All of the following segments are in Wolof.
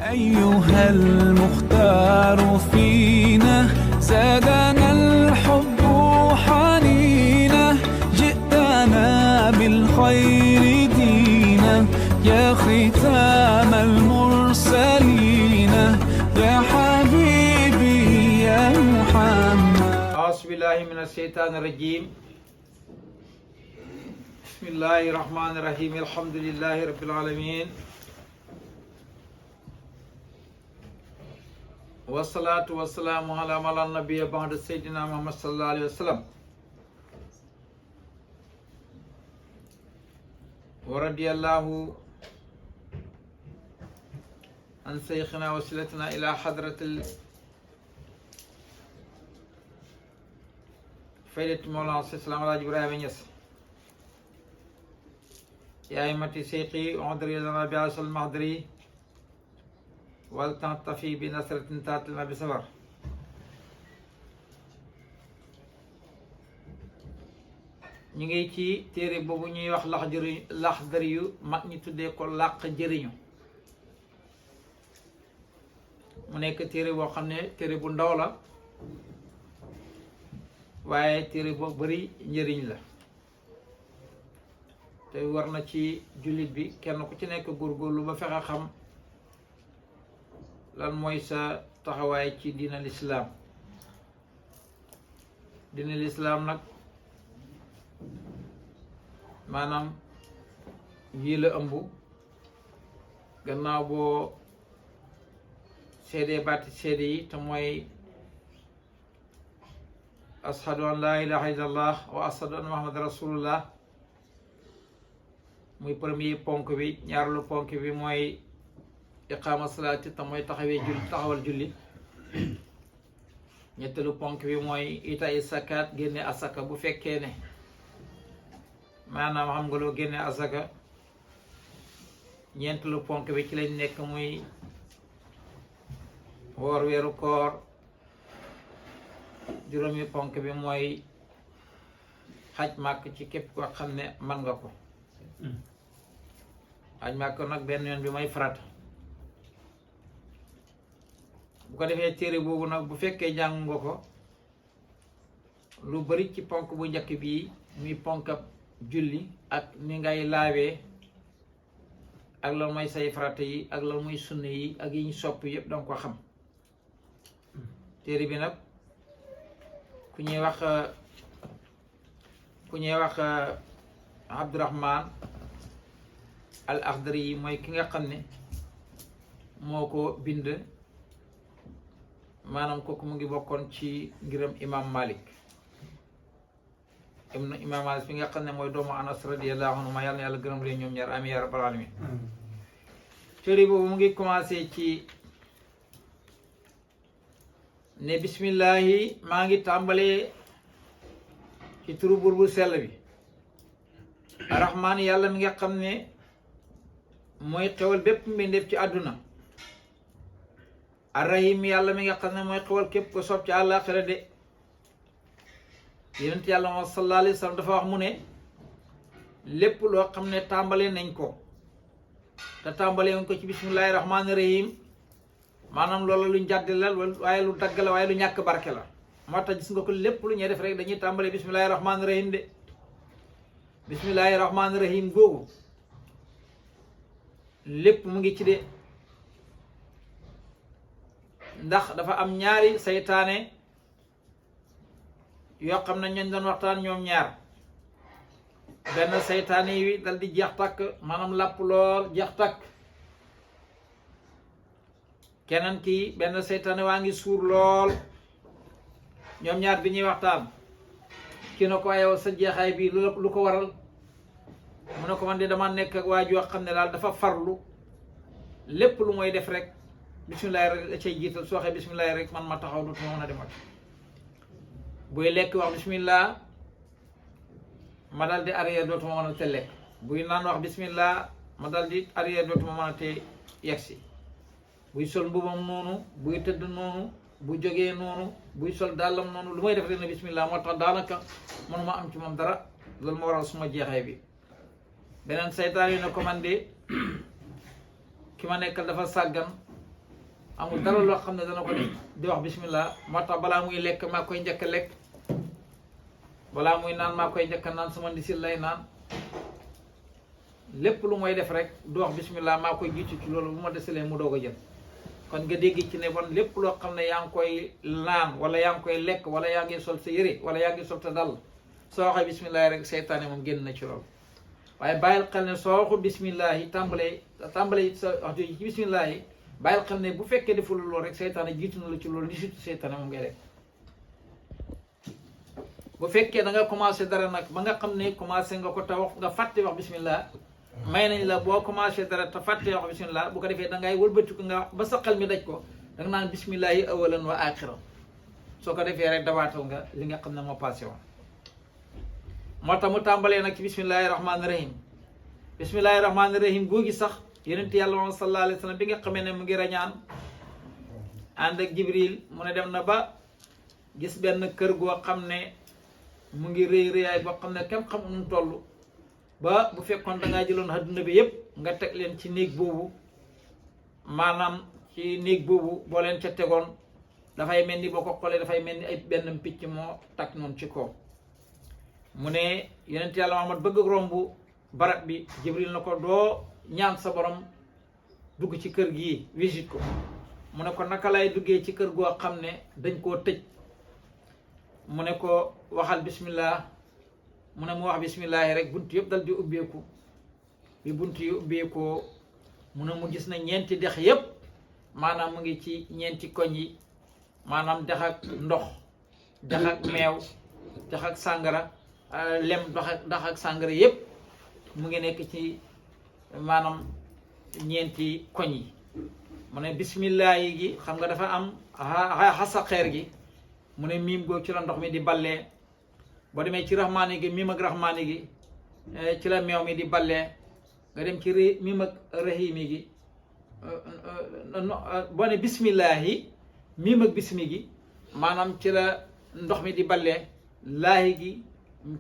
أيها المختار فينا زادنا الحب حنينا جئتنا بالخير دينا يا ختام المرسلين يا حبيبي يا محمد. أعوذ بالله من الشيطان الرجيم. بسم الله الرحمن الرحيم. الحمد لله رب العالمين والصلاة والسلام على من لا نبي بعد سيدنا محمد صلى الله عليه وسلم ورضي الله عن شيخنا وسيلتنا إلى حضرة فيدة مولانا السلام على إبراهيم يس يا أئمة شيخي وعذري لنا بعاص المهدري ولتعطفي بنصرة تاتلنا بصبر. ñu ngi ci téere boobu ñuy wax Laxdari yu mag ñi tuddee ko làq jëriñu mu nekk téere boo xam ne téere bu ndaw la waaye téere boo bari njëriñ la te war na ci jullit bi kenn ku ci nekk góorgóorlu ba fexe xam lan mooy sa taxawaay ci diina lislaam. diina lislaam nag maanaam yii la ëmb gannaaw boo seedee baati seede yi te mooy ashadu an laa ilaha illallah wa ashadu an muhammad rasulullah muy premier ponk bi. ñaareelu ponk bi mooy iqaama salaati te mooy taxawal julli. ñetteelu ponk bi mooy itaay sakaat génne asaka bu fekkee ne maanaam xam nga loo génne asaka. ñeenteelu ponk bi ci lañ nekk muy woor weeru koor. juróomi ponk bi mooy xaj màkk ci képp koo xam ne man nga ko. xaj màkk nag benn yoon bi mooy farata. bu ko defee téere boobu nag bu fekkee jàng nga ko lu bari ci ponk bu njëkk bii muy ponkab julli ak ni ngay laawee ak lan mooy say farata yi ak lan mooy sunna yi ak yi ñu sopp yëpp danga ko xam. téere bi nag ku ñuy wax Abdurahman al Akhdari yi mooy ki nga xam ne moo ko bind. maanaam kooku mu ngi bokkoon ci ngiram imam Malik imam Malik bi nga xam ne mooy doomu Anas radiyallahu anhu ma yàlla na yàlla gërëm leen ñoom ñaar amiin yaa rabbal alamin. téere boobu mu ngi commencé ci ne bismillahi maa ngi tàmbalee ci turu buur bu sell bi arrahmaan yàlla mi nga xam ne mooy xewal bépp mbindeef ci àdduna. arrahim yàlla mi nga xam ne mooy xewal képp ko soob ci àllaaxira de. yonent yàlla moom sallallahu alayhi wa sallam dafa wax mu ne lépp loo xam ne tàmbalee nañ ko te tàmbalee nañ ko ci bismillahi rahmaani rahim maanaam loolu lu njàdd la waaye lu dagg la waaye lu ñàkk barke la. moo tax gis nga ko lépp lu ñuy def rek dañuy tàmbalee bismillahi rahmaani rahim de. bismillahi rahmaani rahim googu lépp mu ngi ci de. ndax dafa am ñaari saytaane yoo xam ne ñooñ doon waxtaan ñoom ñaar. benn saytaane yi dal di jeex takk maanaam làpp lool jeex takk. keneen kii benn saytaane waa ngi suur lool. ñoom ñaar bi ñuy waxtaan ki ne ko yow sa jeexaay bi lu ko waral mu ne ko man de dama nekk ak waa joo xam ne daal dafa farlu lépp lu mooy def rek bisimilah rek la cay jiital soo waxee bisimilah rek man ma taxaw dootuma mën a demat. buy lekk wax bisimilah ma dal di arrière dootuma mën a te lekk. buy naan wax bisimilah ma dal di arrière dootuma mën a te yegsi. buy sol mbubam noonu buy tëdd noonu bu jógee noonu buy sol dàllam noonu lu may def rek ne bisimilah moo tax daanaka mënuma am ci moom dara loolu ma waral suma jeexee bi. beneen saytaan yi ne ko man de ki ma nekkal dafa sàggan amul dara loo xam ne dana ko def di wax bismillah. moo tax balaa muy lekk maa koy njëkk a lekk, balaa muy naan maa koy njëkk a naan, sama ndisil lay naan. lépp lu mooy def rek du wax bismillah, maa koy jiitu ci loolu, bu ma desalee mu doog a jël. kon nga dégg ci ne bon lépp loo xam ne yaa ngi koy naan wala yaa ngi koy lekk wala yaa ngi sol sa yëre wala yaa ngi sol sa dàll, soo waxee bismillah rek seytaane moom génn na ci loolu. waaye bàyyil xel ne soo waxul bismillah yi tàmbalee sa wax ci bismillah yi, bàyyil xel ne bu fekkee deful loolu rek seytaane jiitu na la ci loolu, li surtout seytaane moom ngay def. bu fekkee da nga commencé dara nag ba nga xam ne commencé nga ko te wax nga fàtte wax bismillah, may nañ la boo commencé dara te fàtte wax bismillah, bu ko defee da ngay wëlbatiku nga ba sa xel mi daj ko, da nga naan bismillah yi awalan wa axiran. soo ko defee rek dabaatal nga li nga xam ne moo passé woon. moo tax mu tàmbalee nag ci bismillahi rahmaani rahim. bismillahi rahmaani rahim googi sax yonent yàlla moom sallallahu alayhi wa sallam bi nga xamee ne mu ngi rañaan ànd ak Jibril, mu ne dem na ba gis benn kër goo xam ne mu ngi rëy rëyaay boo xam ne kenn xam nu mu toll, ba bu fekkoon da ngaa jëloon adduna bi yëpp nga teg leen ci néeg boobu, maanaam ci néeg boobu boo leen ca tegoon dafay mel ni boo ko xoolee dafay mel ni ay benn picc moo takk noonu ci kaw. mu ne yonent yàlla Muhammad bëgg romb barab bi, Jibril na ko doo ñaan sa borom dugg ci kër gii visite ko. mu ne ko naka lay duggee ci kër goo xam ne dañ koo tëj? mu ne ko waxal bismillah. mu ne mu wax bismillahi rek bunt yëpp dal di ubbeeku. bi bunt yi ubbeekoo mu ne mu gis na ñeenti dex yëpp maanaam mu ngi ci ñeenti koñ yi, maanaam dex ak ndox, dex ak meew, dex ak sàngara, lem dex ak sàngara yëpp mu ngi nekk ci maanaam ñeenti koñ yi. mu ne bismillahi gi xam nga dafa am xasa xeer gi, mu ne miim goo ci la ndox mi di ballee. boo demee ci rahmaani gi miim ak rahmaani gi ci la meew mi di ballee. nga dem ci miim ak rahimi gi boo ne bismillahi miim ak bismi gi maanaam ci la ndox mi di ballee. laahi gi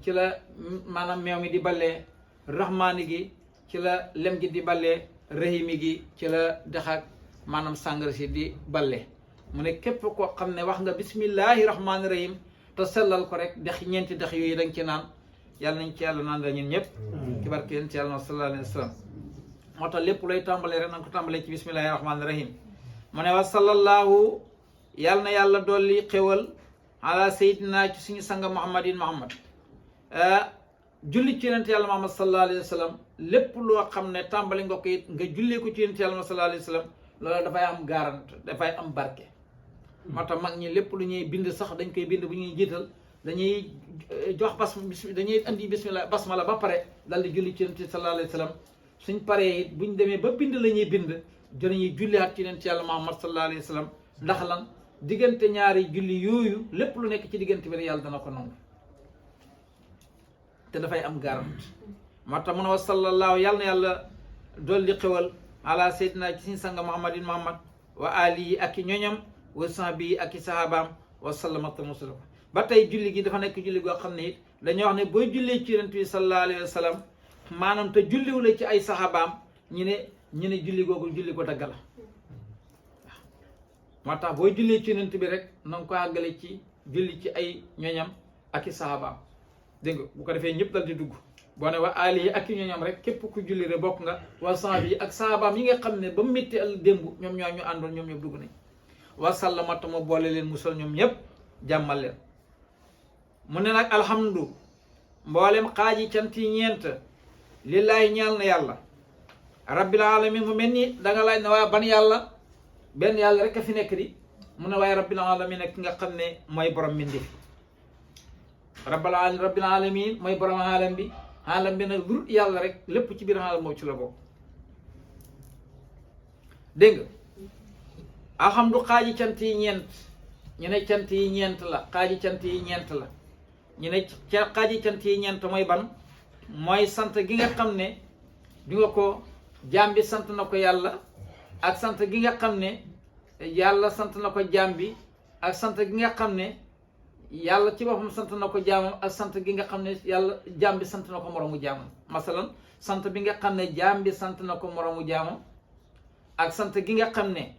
ci la maanaam meew mi di ballee. rahmaani gi ci la lem gi di ballee. rahimi gi ci la dexaak maanaam sàngara si di ballee. mu ne képp koo xam ne wax nga bismillahi rahmaani rahim te sellal ko rek dex ñeenti dex yooyu da nga ci naan, yàlla nañ ci yàlla naan la ñun ñëpp ci barke yéen ci yàlla sallallahu alayhi wa sallam. moo tax lépp looy tàmbalee rek na nga ko tàmbalee ci bismillahi rahmaani rahim. mu ne wa sallallahu yàlla na yàlla dolli xéwal ala sayyidina ci suñu sanga muhammadin muhammad. julli ci yonent yàlla muhammad sallallahu alayhi wa sallam, lépp loo xam ne tàmbali nga ko it nga jullee ko ci yonent yàlla sallallahu alayhi wa sallam, loolu dafay am garante, dafay am barke. moo tax mag ñi lépp lu ñuy bind sax dañ koy bind bu ñuy jiital dañuy jox dañuy andi bismillah basmala ba pare dal di julli ci yonent sallallahu alayhi wa sallam. suñ paree it buñ demee ba bind la ñuy bind dinañuy julliwaat ci yonent yàlla Muhammad sallallahu alayhi wa sallam. ndax lan diggante ñaari julli yooyu lépp lu nekk ci diggante bi rek yàlla dana ko nangu te dafay am garante. moo tax mu ne wa sallallahu yàlla na yàlla dolli xewal ala sayyidina ci suñu sanga muhammadin muhammad wa alihi ak i ñoñam wa sahbi ak i sahabaam wa sallama tamusala. ba tey julli gi dafa nekk julli goo xam ne it dañoo wax ne booy jullee ci yonent bi sallallahu alayhi wa sallam maanaam te julliwu la ci ay sahabaam ñu ne julli googu julli ko dagg la. moo tax booy jullee ci yonent bi rek na nga ko àggale ci julli ci ay ñoñam ak i sahabaam, dégg nga bu ko defee ñëpp dal di dugg. boo ne wa alihi ak i ñoñam rek képp ku julli rek bokk nga. wa sahbi ak sahabaam yi nga xam ne ba mu métti al démb ñoom ñoo ñu àndoon ñoom ñëpp dugg nañ. wa sallama tama boole leen musal ñoom ñëpp jàmmal leen. mu ne nag alhamdu mboolem xaaji cant yi ñeent lillaahi ñaal na yàlla rabbil alamin. mu mel ni da nga laaj ne waaye ban yàlla, benn yàlla rek a fi nekk di. mu ne waaye rabbil alamin ki nga xam ne mooy borom mbindi rabbil alamin mooy borom alam bi. alam bi nag lu yàlla rek lépp ci biir alam moo ci la bokk, dégg nga. alhamdu xaaji cant yi ñeent, ñu ne cant yi ñeent la. xaaji cant yi ñeent la. ñu ne xaaji cant yi ñeent mooy ban? mooy sant gi nga xam ne di nga ko jaam bi sant na ko yàlla, ak sant gi nga xam ne yàlla sant na ko jaam bi, ak sant gi nga xam ne yàlla ci boppam sant na ko jaamam, ak sant gi nga xam ne yàlla jaam bi sant na ko moroomu jaamam. masalan sant bi nga xam ne jaam bi sant na ko moroomu jaamam, ak sant gi nga xam ne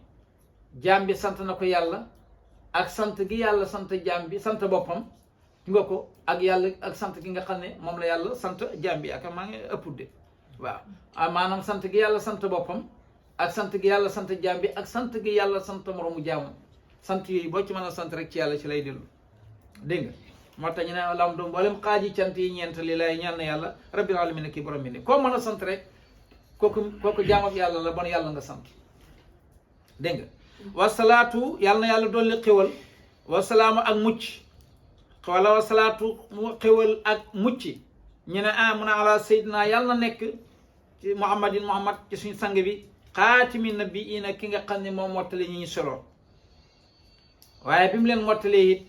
jaam bi sant na ko yàlla ak sant gi yàlla sant jaam bi sant boppam nga ko ak yàlla ak sant gi nga xam ne moom la yàlla sant jaam bi ak maa ngi ëpp de waaw maanaam sant gi yàlla sant boppam ak sant gi yàlla sant jaam bi ak sant gi yàlla sant moromu jaamam sant yooyu boo ci mën a sant rek ci yàlla ci lay dellu dégg nga moo tax ñu ne lam du mboolem xaaji cant yi ñeent li lay ñaan na yàlla rabbil alamin kii borom bi ne koo mën a sant rek kooku jaamab yàlla la bon yàlla nga sant dégg nga wasalaatu yàlla na yàlla dolli xéwal wasalaamu ak mucc wala wasalaatu mu xéwal ak mucc ñu ne mun a ala sayyidina yàlla na nekk ci muhammad ci suñu sang bi xaatimi nabiina ki nga xam ne moom mottali ñi ñu solo waaye bi mu leen mottalee it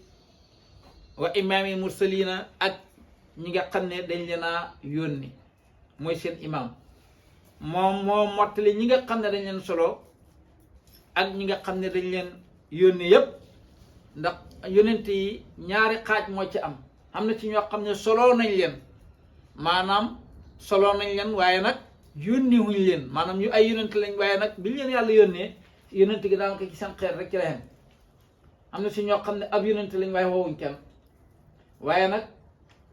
wa imaami mursalina ak ñi nga xam ne dañ leen a yónni mooy seen imam moom mottali ñi nga xam ne dañ leen solo ak ñi nga xam ne dañ leen yónni yépp ndax yónent yi ñaari xaaj moo ci am na ci ñoo xam ne solo nañ leen maanaam solo nañ leen waaye nag yónni wuñ leen maanaam ñu ay yónent lañ waaye nag biñ leen yàlla yónnee yónent gi daan ko ci seen xeet rek ci la xem am na si ñoo xam ne ab yónent lañ waaye woowuñ kenn waaye nag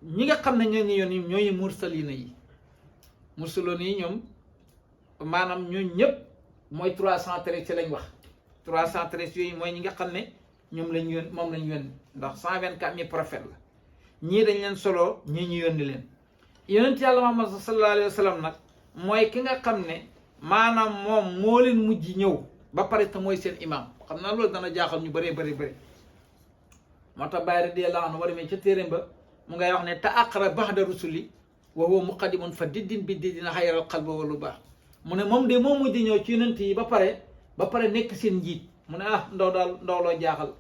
ñi nga xam ne ñoo ngi yónni ñooy mursalina yi mursaloon yi ñoom maanaam ñooñu ñëpp mooy 313 ci lañ wax 313 yooyu mooy ñi nga xam ne ñoom lañ yónni moom lañ yónni ndax 124 000 prophètes la ñii dañ leen solo ñii ñu yónni leen yonent yàlla Muhammad sallallahu alayhi wa sallam nag mooy ki nga xam ne maanaam moom moo leen mujj ñëw ba pare te mooy seen imam xam naa loolu dana jaaxal ñu bëree bëri moo tax Baay radiyallahu anhu war a ca téeréem ba mu ngay wax ne ta'aqqara ba'da rusuli wa huwa muqaddimun fa diddin bi diddina xayral qalba walu baax mu ne moom de moom mujj ñëw ci yonent yi ba pare nekk seen njiit mu ne ndaw loo jaaxal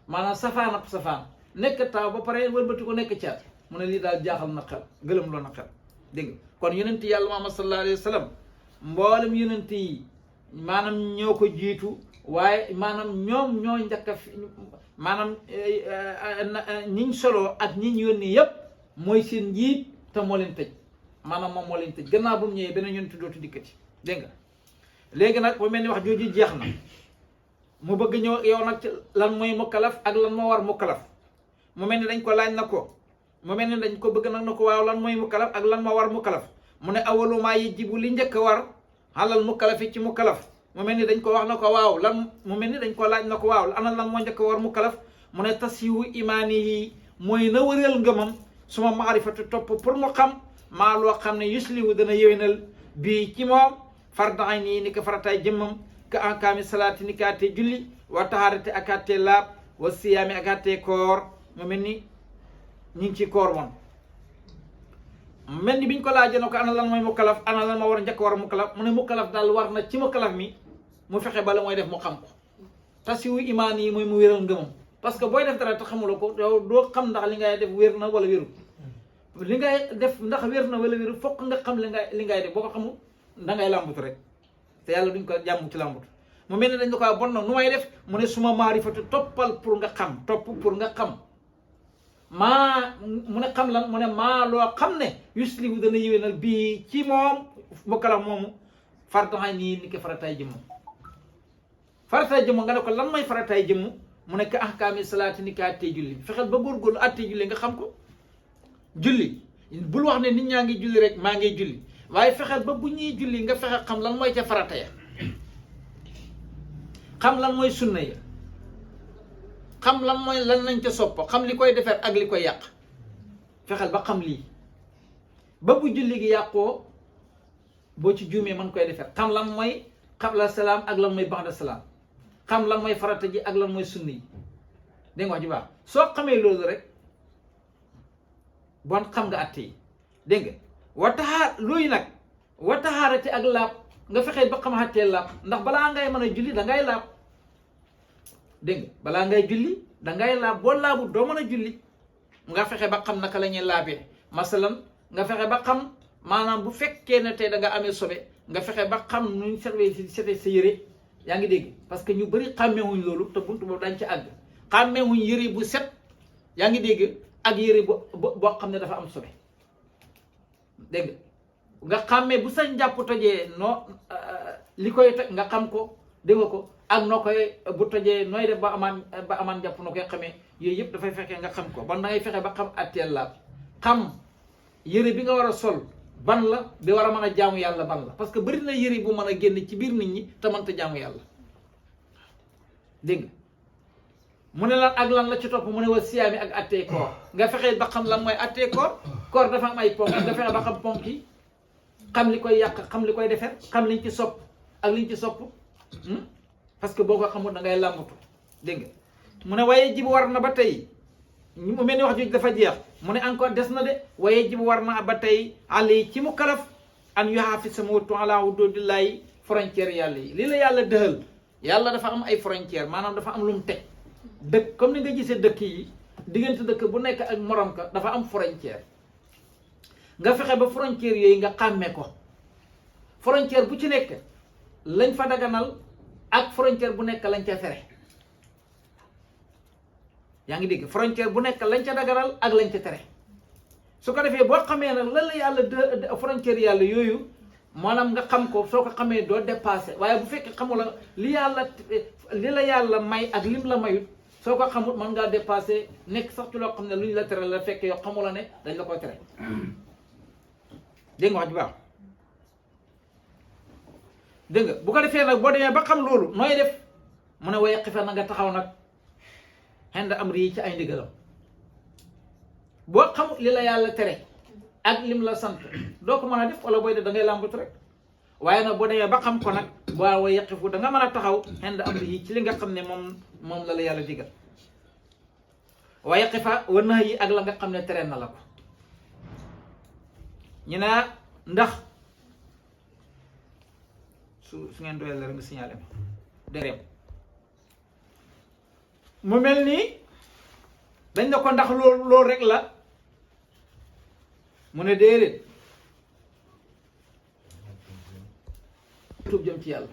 maanaam safaan nekk taw ba pare wëlbati ko nekk caat mu ne lii daal jaaxal na xel gëlëm loo na xel dégg nga kon yonent yàlla Muhammad sallallahu alayhi wa sallam mboolem yonent yi maanaam ñoo ko jiitu waaye maanaam ñoom ñoo njëkk a maanaam ñiñ solo ak ñiñ yónni yépp mooy seen njiit te moo leen tëj maanaam moom moo leen tëj gannaaw bu mu ñëwee beneen yonent dootu dikkati dégg nga léegi nag bu mel ni wax jooju jeex na mu bëgg ñëw yow nag lan mooy mukkalaf ak lan moo war mukkalaf mu mel ni dañ ko laaj na ko mu mel ni dañ ko bëgg nag na ko waaw lan mooy mukkalaf ak lan moo war mukkalaf mu ne awalu maa yajibu li njëkk a war xalal mukkalaf yi ci mukkalaf mu mel ni dañ ko wax na ko waaw lan mu mel ni dañ ko laaj na ko waaw ana lan moo njëkk a war mukkalaf mu ne tasiwu imaani yi mooy na wëral ngëmam suma maarifatu topp pour mu xam maa loo xam ne yuslihu dana yéwénal bii ci moom fardu ayni ni ko farataay jëmmam ka ankaami salaati ni kaatee julli wa taharate akaatee laab wa siyaami akaatee koor mu mel ni ñu ngi ci koor moom mel ni biñ ko laajee na ko ana lan mooy mukkalaf ana lan ma war a njëkk war a mukkalaf mu ne mukkalaf daal war na ci mukkalaf mi mu fexe bala mooy def mu xam ko tasiwu imaan yi mooy mu wéral ngëmam parce que booy def dara te xamuloo ko yow doo xam ndax li ngay def wér na wala wérul li ngay def ndax wér na wala wérul fokk nga xam li ngay def boo ko xamul da ngay làmbut rek te yàlla duñ ko jàmm ci làmbut mu mel ni dañ la ko bon nag nu may def mu ne suma maarifatu toppal pour nga xam topp pour nga xam maa mu ne xam lan mu ne maa loo xam ne yuslihu dana yéwénal bii ci moom mukkalaf moomu fardaxay nii ni ko farataay jëmm farataay jëmm nga ne ko lan mooy farataay jëmm mu ne ka ahkaami salaati ni ka attee julli fexeel ba góorgóorlu attee julli nga xam ko julli bul wax ne nit ñaa ngi julli rek maa ngi julli waaye fexeel ba bu ñuy julli nga fexe xam lan mooy ca farata ya xam lan mooy sunna ya xam lan mooy lan lañ ca soppa xam li koy defar ak li koy yàq fexeel ba xam lii ba bu julli gi yàqoo boo ci juumee mën koy defar xam lan mooy qabla salaam ak lan mooy ba'da salaam xam lan mooy farata ji ak lan mooy sunna yi dégg nga wax ji baax soo xamee loolu rek bon xam nga atte yi dégg nga wataxaar luy nag wataxaarate ak laab nga fexee ba xam xattee laab ndax balaa ngay mën a julli da ngay laab dégg nga balaa ngay julli da ngay laab boo laabu doo mën a julli nga fexe ba xam naka la ñuy laabee masalan nga fexe ba xam maanaam bu fekkee ne tey da nga amee sobe nga fexe ba xam nuñ setee sa yére yaa ngi dégg parce que ñu bëri xàmmeewuñ loolu te buntu boobu dañ ci àgg xàmmeewuñ yére bu set yaa ngi dégg ak yére boo xam ne dafa am sobe dégg nga xàmmee bu sa njàpp tojee li koy toj nga xam ko dégg nga ko ak noo koy bu tojee nooy def ba amaan jàpp noo koy xamee yooyu yëpp dafay fekkee nga xam ko ban da ngay fexe ba xam atteel laab xam yëre bi nga war a sol ban la bi war a mën a jaamu yàlla ban la parce que bëri na yëre bu mën a génn ci biir nit ñi te mënta jaamu yàlla dégg nga mu ne lan ak lan la ci topp mu ne wa siyaami ak attee koor nga fexe ba xam lan mooy attee koor dafa am ay ponk nga fexe ba xam ponk yi xam li koy yàq xam li koy defar xam liñ ci sopp ak liñ ci sopp parce que boo ko xamul da ngay làmbatu dégg nga mu ne waaye jibu war na ba tey mu mel ni wax ji dafa jeex mu ne encore des na de waaye jibu war na ba tey ali ci mu kalaf an yuhaafis sama wattu ala hududillahi frontière yàlla yi lii la yàlla dëxal yàlla dafa am ay frontière maanaam dafa am lu mu teg dëkk comme ni nga gisee dëkk yi diggante dëkk bu nekk ak morom ka dafa am frontière nga fexe ba frontière yooyu nga xàmmee ko frontière bu ci nekk lañ fa daganal ak frontière bu nekk lañ ca fere yaa ngi dégg frontière bu nekk lañ ca daganal ak lañ ca tere su ko defee boo xamee nag lan la yàlla frontière yàlla yooyu maanaam nga xam ko soo ko xamee doo dépassé waaye bu fekkee xamula li la yàlla may ak lim la mayut soo ko xamul mën ngaa dépassé nekk sax ci loo xam ne lu ñu la tere la fekkee yow xamula ne dañ la koy tere dégg nga wax ju baax dégg nga bu ko defee nag boo demee ba xam loolu nooy def mu ne way xifa na nga taxaw nag xend am rii ci ay ndigalam boo xamul li la yàlla tere ak lim la sant doo ko mën a def wala booy def da ngay làmbatu rek waaye nag boo demee ba xam ko nag boo way yaqifu da nga mën a taxaw xend am rii ci li nga xam ne moom la yàlla digal way yaqifa war na yi ak la nga xam ne tere na la ko ñu ne ndax su ngeen doyal la rek nga signalé ma dégg mu mel nii dañ ne ko ndax loolu rek la mu ne déedéet tuub jëm ci yàlla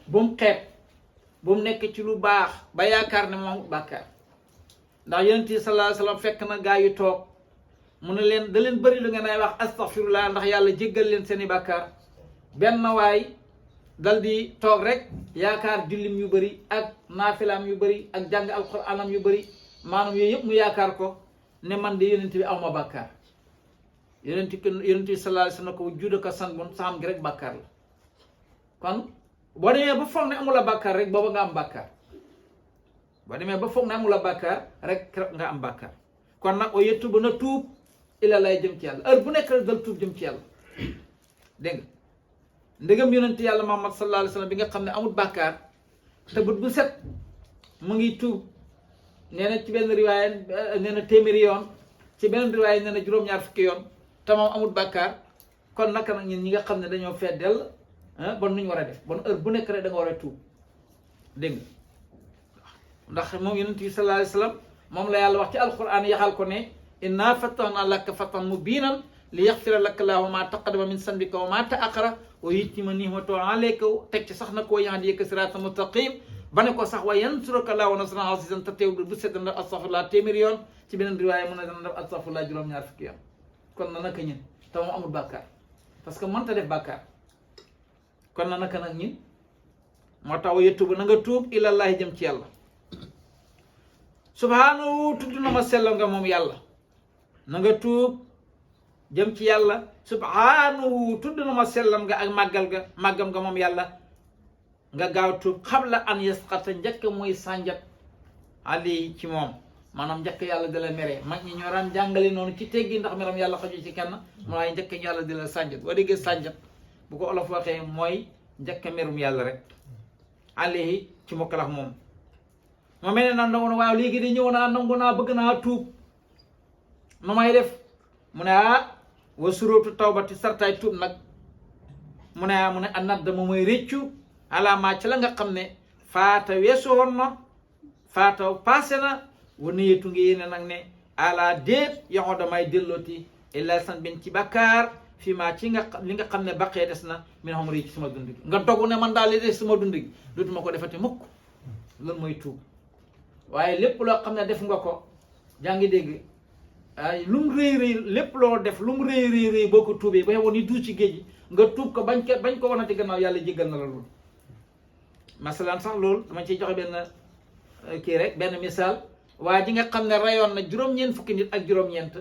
bu mu xeeb bu mu nekk ci lu baax ba yaakaar ne moom bàkkaar ndax yonent yi sallallahu alayhi wasallam fekk na gaa yu toog mu ne leen da leen bëri lu ngeen ay wax astaghfirullah ndax yàlla jéggal leen seeni bàkkaar benn waay dal di toog rek yaakaar jullim yu bëri ak naafilaam yu bëri ak jàng alquranam yu bëri maanaam yooyu yëpp mu yaakaar ko ne man de yonent bi aw ma bàkkaar yonent bi sallallahu alayhi wasallam ko juuda ko san bon saam gi rek bàkkaar la kon boo demee ba foog ne amula bàkkaar rek booba nga am bàkkaar boo demee ba foog ne amula bàkkaar rek nga am bàkkaar kon nag o yettu ba na tuub ila lay jëm ci yàlla heure bu nekk rek dal tuub jëm ci yàlla dégg nga ndegam yonent yàlla Muhammad sallallahu alayhi wasallam bi nga xam ne amul bàkkaar te bët bu set mu ngi tuub nee na ci benn riwaaya nee na téeméeri yoon ci beneen riwaaya nee na juróom-ñaar fukki yoon te moom amul bàkkaar kon naka nag ñun ñi nga xam ne dañoo feddel bon nuñ war a def bon heure bu nekk rek da nga war a tuub dégg nga ndax moom yonent bi sallallahu alayhi wasallam moom la yàlla wax ci alquran yaxal ko ne inna fatahna laka fatan mubinan li yaxfira laka llaahu ma taqaddama min sanbika wa ma ta'akhkhara wa yutimma ni'matahu alayka teg ci sax na koo yahdiyaka siratan mustaqim ba ne ko sax wa yansuraka llaahu nasran azizan te teew bu sedd na astaghfirullah téeméeri yoon ci beneen riwaaya mu ne dana def astaghfirullah juróom-ñaar fukki yoon kon na naka ñin te moom amul bàkkaar parce que mënta def bàkkaar kon na naka nag ñin moo tax wa yettubu na nga tuub ilallahi jëm ci yàlla subhaanahu tudd na ma sellal nga moom yàlla na nga tuub jëm ci yàlla subhaanahu tudd na ma sellam nga ak màggam nga moom yàlla nga gaaw tuub xabla an yasqata njëkk muy sànjat ali ci moom maanaam njëkk yàlla di la mere mag ñi ñoo daan jàngale noonu ci teggi ndax meram yàlla xaju ci kenn mu waaye njëkk yàlla di la sànjat boo déggee sànjat bu ko olof waxee mooy njëkk merum yàlla rek ali ci mukkalax moom ma mel ne naan nangu na waaw léegi di ñëw naa nangu naa bëgg naa tuub nu may def mu ne wa suróotu tawbati sartaay tuub nag mu ne anat dama mooy réccu alaamaa ci la nga xam ne faata weesu woon na faata passé na wa niyetu ngi yéene nag ne ala déet yoxoo damay dellooti illa san bin ci bakkaar fii maa ci li nga xam ne baqee des na min xamri ci sama dund gi nga dogu ne man daal li des sama dund gi dootuma ko defati mukk loolu mooy tuub waaye lépp loo xam ne def nga ko jaa ngi dégg ay lu mu rëy lépp loo def lu mu rëy boo ko tuubee ba xewoon ni duus ci géej gi nga tuub ko bañ ko wanati gannaaw yàlla jéggal na la loolu masalan sax loolu dama ciy joxe benn kii rek benn misaal waa ji nga xam ne rayoon na juróom-ñeent fukki nit ak juróom-ñeent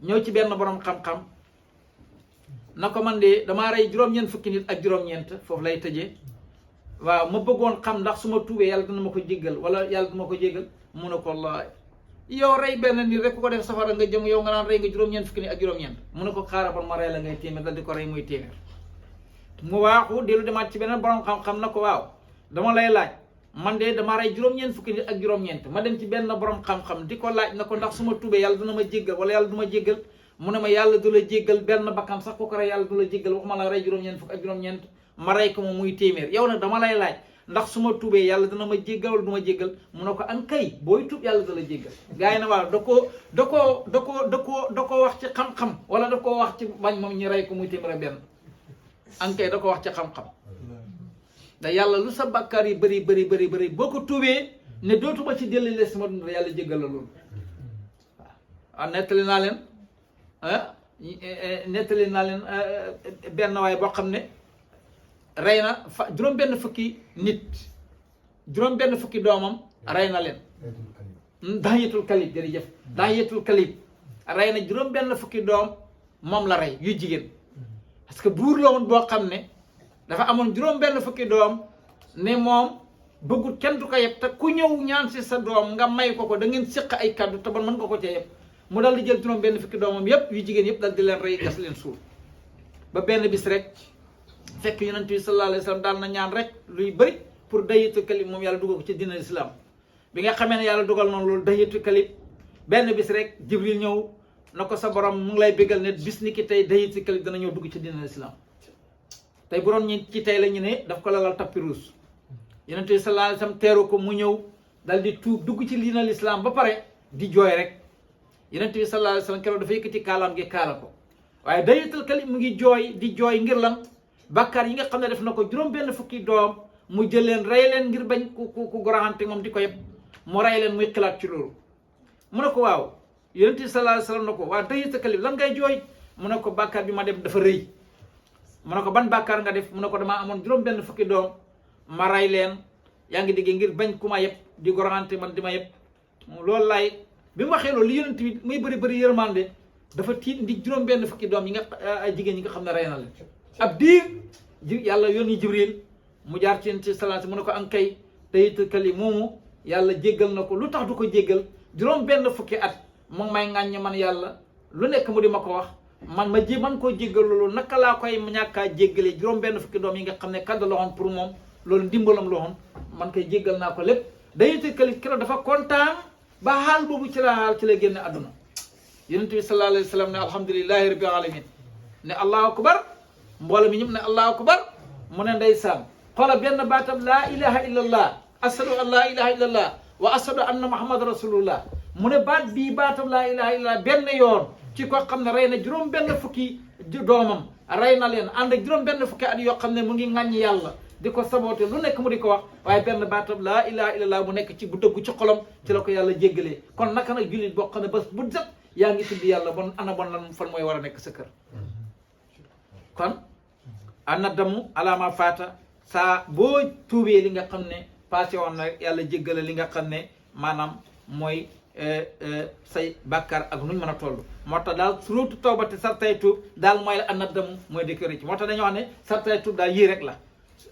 ñëw ci benn borom xam-xam na ko man de damaa rey juróom-ñeent fukki nit ak juróom-ñeent foofu lay tëjee waaw ma bëggoon xam ndax su ma tuubee yàlla dina ma ko jéggal wala yàlla dina ma ko jéggal mu ne ko wallaay yow rey benn nit rek ku ko def safara nga jëm yow nga naan rey nga juróom-ñeent fukki nit ak juróom-ñeent mu ne ko xaaral bon ma rey la ngay téeméer dal di ko rey muy téeméer mu waaxu dellu demaat ci beneen borom xam-xam na ko waaw dama lay laaj man de dama rey juróom-ñeent fukki nit ak juróom-ñeent ma dem ci benn borom xam-xam di ko laaj na ko ndax su ma tuubee yàlla dina ma jéggal wala yàlla du ma jéggal mu ne ma yàlla du la jéggal benn bakkan sax ku ko rey yàlla du la jéggal waxuma la rey juróom-ñeent fukk ak juróom-ñeent ma rey ko moom muy téeméer yow nag dama lay laaj ndax su ma tuubee yàlla dina ma jéggal wala du ma jéggal mu ne ko an kay booy tuub yàlla da la jéggal gars yi ne waaw da koo wax ci xam-xam wala da koo wax ci bañ moom ñu rey ko muy téeméer benn an kay da ko wax ci xam-xam da yàlla lu sa bàkkaar yi bëri boo ko tuubee ne dootuma ci delli sama dund yàlla jéggal la loolu waaw nettali naa leen benn waay boo xam ne rey na juróom-benn fukki nit juróom-benn fukki doomam rey na leen Dahyatul Kalib jërëjëf Dahyatul Kalib rey na juróom-benn fukki doom moom la rey yu jigéen parce que buur la woon boo xam ne dafa amoon juróom-benn fukki doom ne moom bëggut kenn du ko yeb te ku ñëw ñaan si sa doom nga may ko da ngeen séq ay kaddu te bon mën nga ko cee yeb mu dal di jël juróom-benn fukki doomam yépp yu jigéen yépp dal di leen rey gas leen suul ba benn bis rek fekk yonent bi sallallahu alayhi wa sallam daal na ñaan rek luy bëri pour Dahyatul Kalib moom yàlla dugal ko ci diina islam bi nga xamee ne yàlla dugal noonu loolu Dahyatul Kalib benn bis rek Jibril ñëw na ko sa borom mu ngi lay bégal ne bis ni ki tey Dahyatul Kalib dana ñëw dugg ci diina islam tey bu doon ñi ci tey la ñu ne daf ko lalal tapis rouge yonent bi sallallahu alayhi wa sallam teeru ko mu ñëw dal di tuub dugg ci diina islam ba pare di jooy rek yonent bi sallallahu alayhi wa sallam keroog dafa yëkkati kaalaam gi kaala ko waaye Dahyatul Kalib mu ngi jooy di jooy ngir lan bàkkaar yi nga xam ne def na ko juróom-benn fukki doom mu jël leen rey leen ngir bañ ku goraxante moom di ko yëpp mu rey leen muy xilaat ci loolu mu ne ko waaw yonent bi sallallahu alayhi wa sallam na ko waaw Dahyatul Kalib lan ngay jooy mu ne ko bàkkaar bi ma def dafa rëy mu ne ko ban bàkkaar nga def mu ne ko damaa amoon juróom-benn fukki doom ma rey leen yaa ngi digg ngir bañ ku ma yëpp di goraxante man di ma yëpp loolu laay bi mu waxee loolu li yonent bi muy bëri yërmande dafa tiit ndi juróom-benn fukki doom yi nga ay jigéen ñi nga xam ne rey na leen ab diir yàlla yónni Jibril mu jaar ci salaat mu ne ko an kay Dahyatul Kalib moomu yàlla jéggal na ko lu tax du ko jéggal juróom-benn fukki at moom may ŋàññ man yàlla lu nekk mu di ma ko wax man man koo jéggal loolu naka laa koy ñàkkaa jéggale juróom-benn fukki doom yi nga xam ne kaddu la woon pour moom loolu ndimbalam la woon man koy jéggal naa ko lépp Dahyatul Kalib keroog dafa kontaan ba xaal boobu ci la génne àdduna yonent bi sallallahu alayhi wa sallam ne alhamdulillahi rabbil alamin ne allahu akbar mbooloo mi ñëpp ne allahu akbar mu ne ndeysaan xoola benn baatam laa ilaha illallah ashadu an laa ilaha illallah wa ashadu anna muhammad rasulullah mu ne baat bii baatam laa ilaha illallah benn yoon ci ko xam ne rey na juróom-benn fukki doomam rey na leen ànd ak juróom-benn fukki at yoo xam ne mu ngi ŋàññ yàlla di ko saboote lu nekk mu di ko wax waaye benn baatam laa ilaha illallah mu nekk ci bu dëggu ci xolam ci la ko yàlla jéggalee kon naka nag jullit boo xam ne bés bu jot yaa ngi tudd yàlla bon ana bon lan fan mooy war a nekk sa kër kon ana damu alaama faata saa boo tuubee li nga xam ne passé woon na yàlla jéggale li nga xam ne maanaam mooy say bàkkaar ak nuñ mën a toll moo tax daal suratu tawbati sartay tuub daal mooy ana damu mooy dëkk rëcc moo tax dañoo wax ne sartay tuub daal yii rek la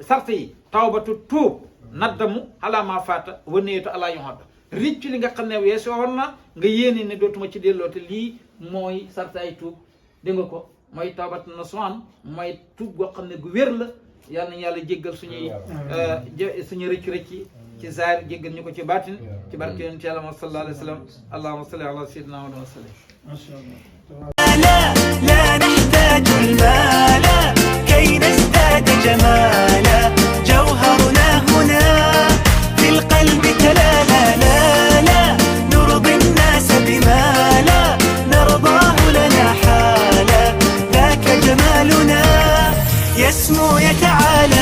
sart yi tawbatu tuub naddamu alaama faata wa niyatu ala yuhad ricc li nga xam ne weesoo woon na nga yéene ne dootuma ci delloo te lii mooy sartay tuub dégg nga ko mooy tawbat nasuhan mooy tuub goo xam ne gu wér la yal nañu yàlla jéggal suñuy rëcc ci zaahir jéggal ñu ko ci baatin ci barke yonent yàlla Muhammad sallallahu alayhi wa sallam allahumma salli ala sayyidina Muhammad wa sallim ma sha Allah لا نحتاج المال كي نزداد جمالا جوهرنا هنا في القلب تلالا لا نرضي الناس بما لا نرضاه لنا حالا ذاك جمالنا يسمو يتعالى